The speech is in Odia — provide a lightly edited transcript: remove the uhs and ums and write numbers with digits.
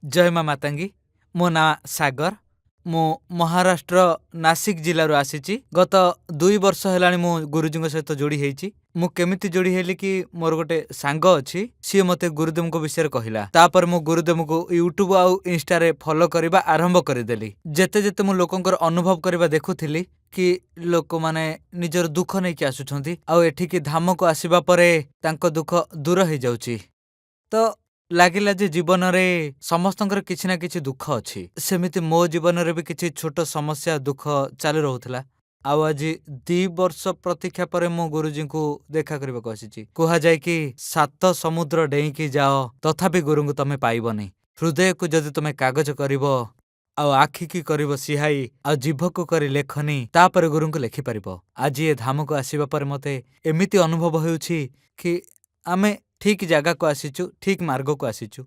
ଜୟ ମା ମାତାଙ୍ଗୀ। ମୋ ନାଁ ସାଗର। ମୁଁ ମହାରାଷ୍ଟ୍ର ନାସିକ ଜିଲ୍ଲାରୁ ଆସିଛି। ଗତ 2 ବର୍ଷ ହେଲାଣି ମୁଁ ଗୁରୁଜୀଙ୍କ ସହିତ ଯୋଡ଼ି ହେଇଛି। ମୁଁ କେମିତି ଯୋଡ଼ି ହେଲି କି ମୋର ଗୋଟେ ସାଙ୍ଗ ଅଛି, ସିଏ ମୋତେ ଗୁରୁଦେବଙ୍କ ବିଷୟରେ କହିଲା। ତାପରେ ମୁଁ ଗୁରୁଦେବଙ୍କୁ ୟୁଟ୍ୟୁବ ଆଉ ଇନଷ୍ଟାରେ ଫଲୋ କରିବା ଆରମ୍ଭ କରିଦେଲି। ଯେତେ ଯେତେ ମୁଁ ଲୋକଙ୍କର ଅନୁଭବ କରିବା ଦେଖୁଥିଲି କି ଲୋକମାନେ ନିଜର ଦୁଃଖ ନେଇକି ଆସୁଛନ୍ତି ଆଉ ଏଠିକି ଧାମକୁ ଆସିବା ପରେ ତାଙ୍କ ଦୁଃଖ ଦୂର ହେଇଯାଉଛି, ତ ଲାଗିଲା ଯେ ଜୀବନରେ ସମସ୍ତଙ୍କର କିଛି ନା କିଛି ଦୁଃଖ ଅଛି। ସେମିତି ମୋ ଜୀବନରେ ବି କିଛି ଛୋଟ ସମସ୍ୟା, ଦୁଃଖ ଚାଲୁ ରହୁଥିଲା। ଆଉ ଆଜି 2 ବର୍ଷ ପ୍ରତୀକ୍ଷା ପରେ ମୁଁ ଗୁରୁଜୀଙ୍କୁ ଦେଖା କରିବାକୁ ଆସିଛି। କୁହାଯାଏ କି 7 ସମୁଦ୍ର ଡେଇଁକି ଯାଅ, ତଥାପି ଗୁରୁଙ୍କୁ ତମେ ପାଇବନି। ହୃଦୟକୁ ଯଦି ତୁମେ କାଗଜ କରିବ ଆଉ ଆଖିକି କରିବ ସିହାଇ ଆଉ ଜିଭକୁ କରି ଲେଖନୀ, ତାପରେ ଗୁରୁଙ୍କୁ ଲେଖିପାରିବ। ଆଜି ଏ ଧାମକୁ ଆସିବା ପରେ ମୋତେ ଏମିତି ଅନୁଭବ ହେଉଛି କି ଆମେ ଠିକ୍ ଜାଗାକୁ ଆସିଛୁ, ଠିକ୍ ମାର୍ଗକୁ ଆସିଛୁ।